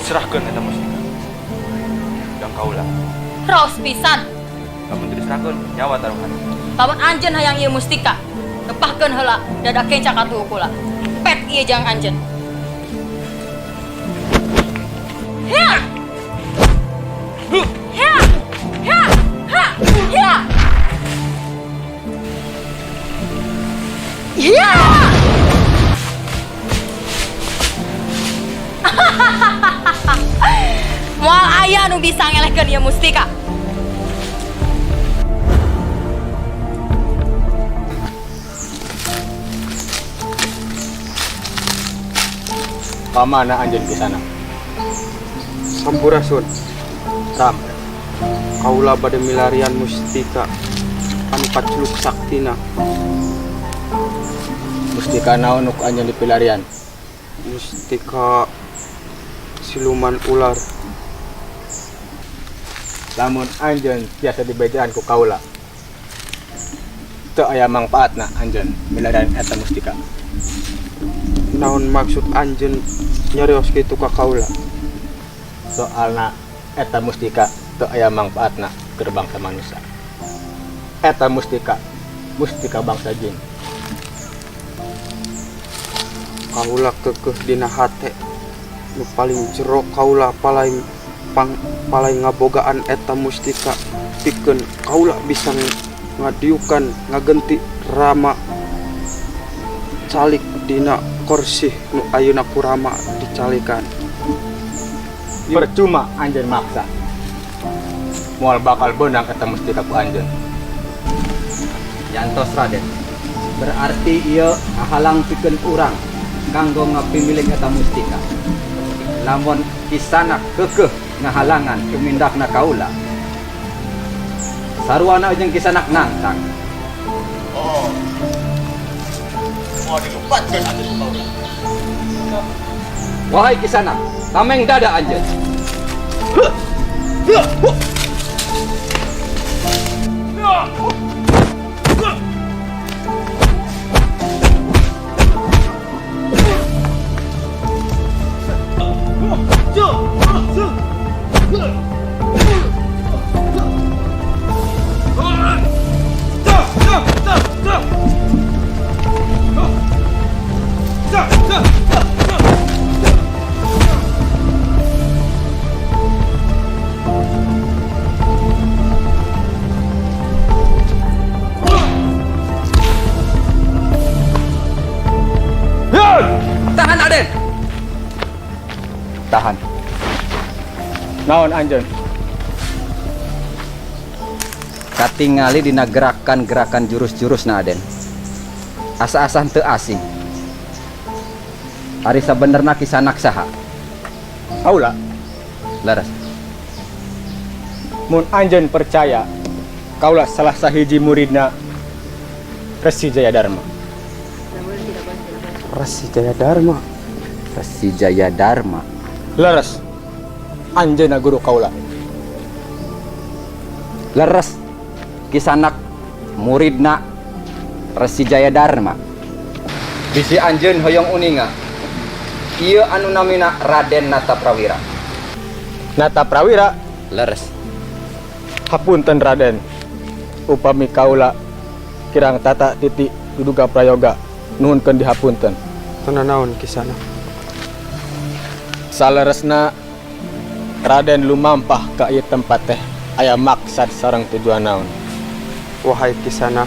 Serahkeun eta mustika. Jang kaula. Raos pisan. Lamun teu diserahkeun, nyawa taruhan. Lamun anjeun hayang ieu mustika, nepahkeun heula dada kenca ka tuhu kula. Pet ieu jang anjeun. Ya! Ya! Ya! Ha! Ya! Ya! Moal aya nu bisa ngelehkeun ieu mustika. Kamana anjeun ke sana? Sampurasun. Ram. Kaula bade milarian mustika anu kaculuk saktina. Mustika naon nu ku anjeun dipilarian? Mustika siluman ular. Lamun anjeun tiasa dibejaan ku kaula, teu aya mangpaatna anjeun milarian eta mustika. Naon maksud anjeun nyarios kitu ka kaula? Soalna eta mustika teu aya mangpaatna keur bangsa manusia. Eta mustika, mustika bangsa jin. Kaula keukeuh dina hate nu paling jero kaula palai pang palai ngabogaan eta mustika pikeun kaula bisa ngadiukan ngagenti Rama calik dina korsih nu ayeuna ku Rama dicalikan. Percuma anjeun maksa. Moal bakal beunang eta mustika ku anjeun. Jantos Raden. Berarti ieu halang pikeun urang kanggo ngapimilik eta mustika. Lamun kisanak keukeuh ngahalangan tumindakna kaula. Saruana jeung kisanak nangtang. Oh. Moal dilupatkeun atuh ku kaula. Wahai kisanak, tameng dada anjeun. Tahan, Aden. Tahan. Naon anjeun? Katingali dina gerakan-gerakan jurus-jurusna, Aden. Asa-asa teu asing. Ari sabenerna kisanak saha? Kaula. Leres. Mun anjeun percaya, kaula salah sahiji muridna Resi Jaya Dharma. Resi Jaya Dharma. Resi Jaya Dharma. Leres. Anjeunna guru kaula. Leres. Kisanak muridna Resi Jaya Dharma. Bisi anjeun hoyong uninga. Ieu anu namina Raden Nata Prawira. Nata Prawira? Leres. Hapunten Raden. Upami kaula kirang tata titi duduga prayoga, nuhunkeun dihapunten. Teu naon kisana? Saleresna Raden lumampah ka ieu tempat teh aya maksad sareng tujuan naon? Wahai kisana,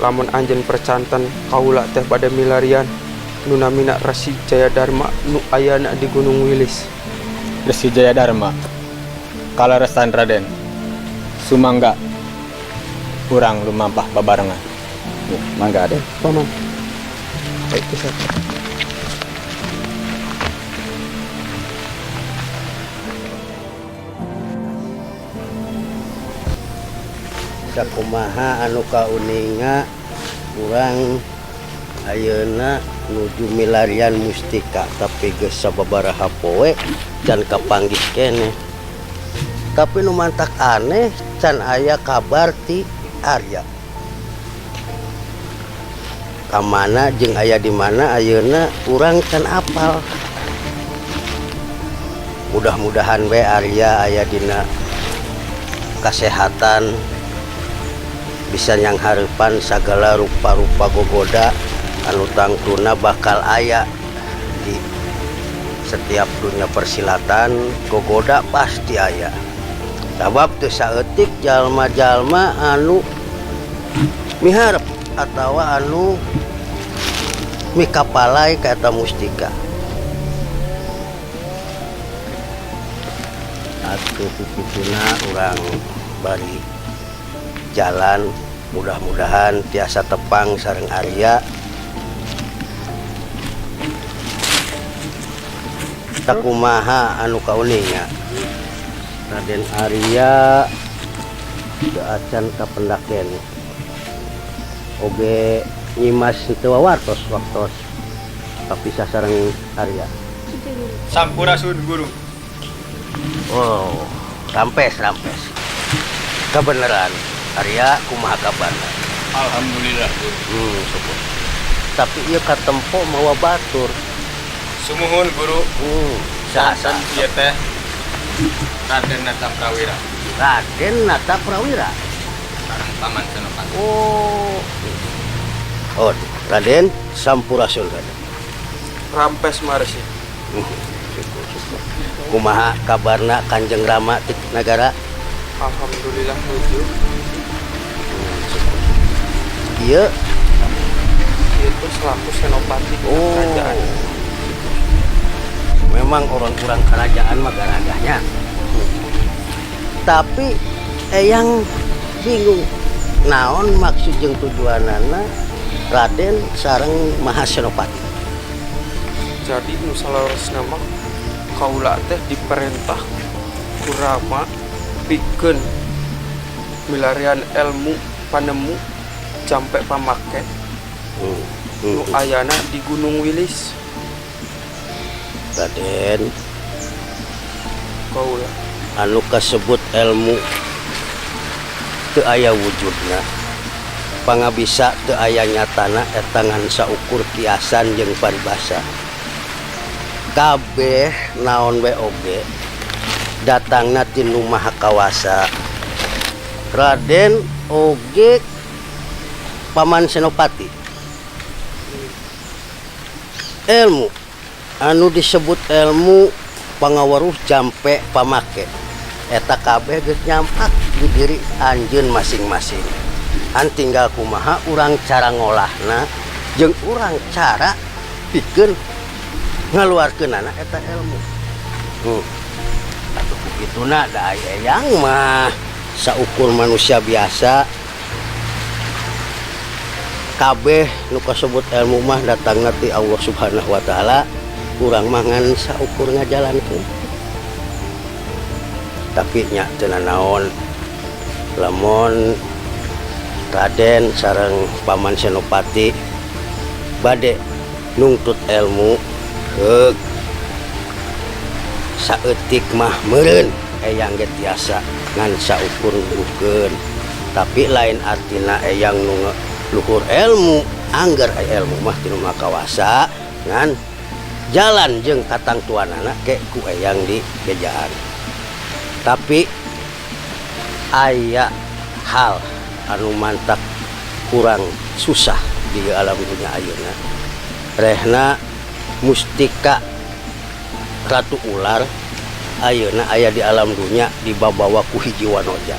lamun anjeun percanten kaula teh bade milarian nu namina Resi Jaya Dharma nu ayana di Gunung Wilis. Resi Jaya Dharma. Kaleresan Raden. Sumangga urang lumampah babarengan. Ya, mangga Aden. Paman. Baik kisana. Sakumaha anu kauninga urang ayeuna nuju milarian mustika tapi geus sababaraha poe can kapanggih keneh. Tapi nu mantak aneh can aya kabar ti Arya. Kamana jeung aya di mana ayeuna urang can apal. Mudah-mudahan we Arya aya dina kesehatan, bisa nyanghareupan sagala rupa-rupa gogoda anu tangtuna bakal aya di setiap dunia persilatan. Gogoda pasti aya, sabab teu saeutik jalma-jalma anu miharep atawa anu mikapalai ka eta mustika. Atuh kukituna urang bari jalan, mudah-mudahan tiasa tepang sareng Arya. Takumaha anu kauninga, Raden Arya teu acan kapendak keneh oge. Nyimas teu wawartos waktos kapisah sareng Arya. Sampurasun, Guru. Oh, rampes rampes. Kebenaran, Arya, kumaha kabarna? Alhamdulillah, Guru. Syukur. Tapi ieu katempo mawa batur. Sumuhun, Guru. Saha? Saha ieu teh? Raden Nata Prawira. Raden Nata Prawira. Sareng Paman Senopati. Oh. Oh, Raden, sampurasun, Raden. Rampes, Marsi. Syukur, syukur. Kumaha kabarna Kanjeng Rama ti nagara? Alhamdulillah nuju. Ieu Itu selaku senopati kerajaan. Memang orang-orang kerajaan mah garagahnya. Tapi eyang bingung naon maksud jeung tujuanana Raden sareng Mahasenopati. Jadi nu saleresna mah kaula teh diperintah ku Rama pikeun milarian ilmu panemu jampe pamake nu ayana di Gunung Wilis. Raden, Kaula. Anu kasebut ilmu teu aya wujudna, pangabisa teu aya nyatana, eta ngan saukur kiasan jeung paribasa. Kabeh naon we oge datangna ti Nu Maha Kawasa. Raden oge Paman Senopati, ilmu anu disebut ilmu pangaweruh jampe pamake eta kabeh geus nyampak di diri anjeun masing-masing. An tinggal kumaha urang cara ngolahna jeung urang cara pikeun ngaluarkeunana eta ilmu. Atuh kukituna da eyang mah saukur manusia biasa, kabeh nu kasebut ilmu mah datangna ti Allah Subhanahu wa taala. Urang mah ngan saukur ngajalankeun. Tapi nya teu nanaon lamun Raden sareng Paman Senopati bade nungtut ilmu, heug, saeutik mah meureun eyang ge tiasa ngan saukur nuduhkeun. Tapi lain artina eyang nu luhur ilmu. Angger aya ilmu mah ti Nu Maha Kawasa, ngan jalan jeung katangtuanana ke ku eyang di bejaan. Tapi aya hal anu mantak kurang susah di alam dunia ayeuna, rehna mustika Ratu Ular ayeuna aya di alam dunia dibabawa ku hiji wanoja.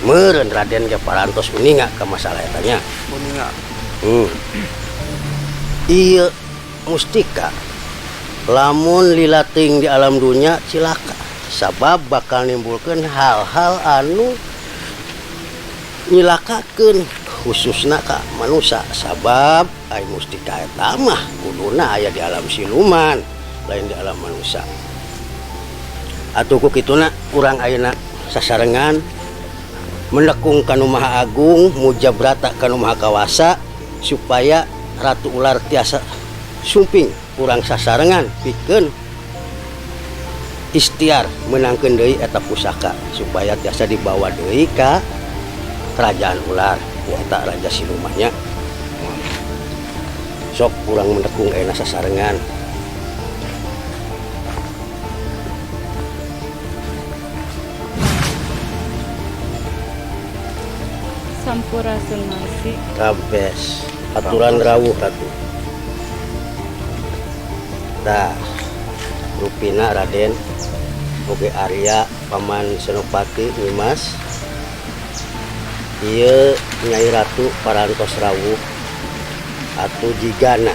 Meureun Raden ge parantos uninga ka masalah eta nya. Uninga. Ieu mustika lamun lilating di alam dunia cilaka, sabab bakal nimbulkeun hal-hal anu nyilakakeun khususna ka manusia, sabab ai mustika eta mah kuduna aya di alam siluman, lain di alam manusia. Atuh ku kituna urang ayeuna sasarengan mendekung ka Nu Maha Agung, mujabrata ka Nu Maha Kawasa supaya Ratu Ular tiasa sumping. Urang sasarengan pikeun ikhtiar menangkeun deui eta pusaka supaya tiasa dibawa deui ka kerajaan ular eta raja silumannya. Sok urang mendekung ayeuna sasarengan. Sampurasun, Masi. Rampes. Aturan rawuh, Ratu. Tah, rupina Raden oge Arya, Paman Senopati, Nyimas. Ieu Nyai Ratu parantos rawuh atuh. Jigana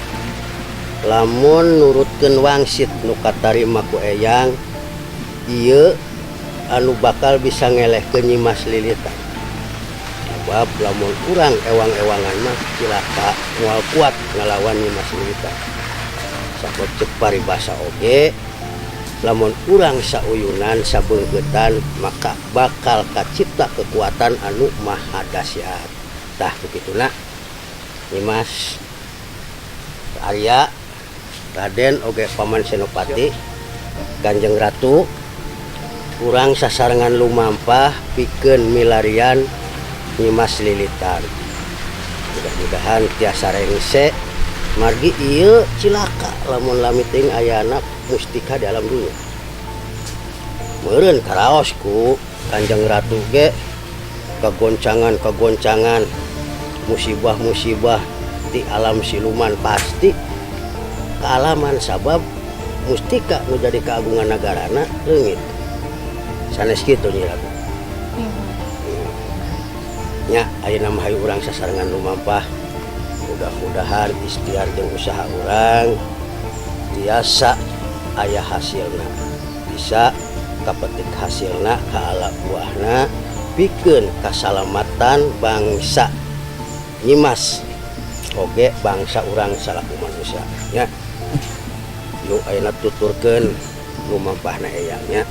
lamun nurutkeun wangsit nu katarima ku Eyang, ieu anu bakal bisa ngelehkeun Nyimas Lilitan, sebab lamun urang ewang-ewangan mah cilaka, moal kuat ngalawan Nyimas Lilitan. Sabab cek paribasa oge, lamun urang sauyunan sabeungkeutan, maka bakal kacipta kekuatan anu maha dahsyat. Tah, begituna, Nyimas, Arya, Raden oge Paman Senopati, Kanjeng Ratu. Urang sasarengan lumampah pikeun milarian Nyimas Lilitan. Mudah-mudahan tiasa rengse, margi ieu cilaka lamun lami teuing ayana mustika di alam dunia. Meureun karaos ku Kanjeng Ratu ge kegoncangan-kegoncangan, musibah-musibah di alam siluman pasti kealaman, sabab mustika nu jadi keagungan negarana leungit. Sanes kitu, Nyi Ratu? Nya, ayeuna mah hayu urang sasarengan lumampah. Mudah-mudahan ikhtiar jeung usaha urang tiasa aya hasilna, bisa kapetik hasilna, kaala buahna, pikeun kasalamatan bangsa Nyimas oge bangsa urang salaku manusia nya. Yuk, ayeuna tuturkeun lumampahna Eyang nya.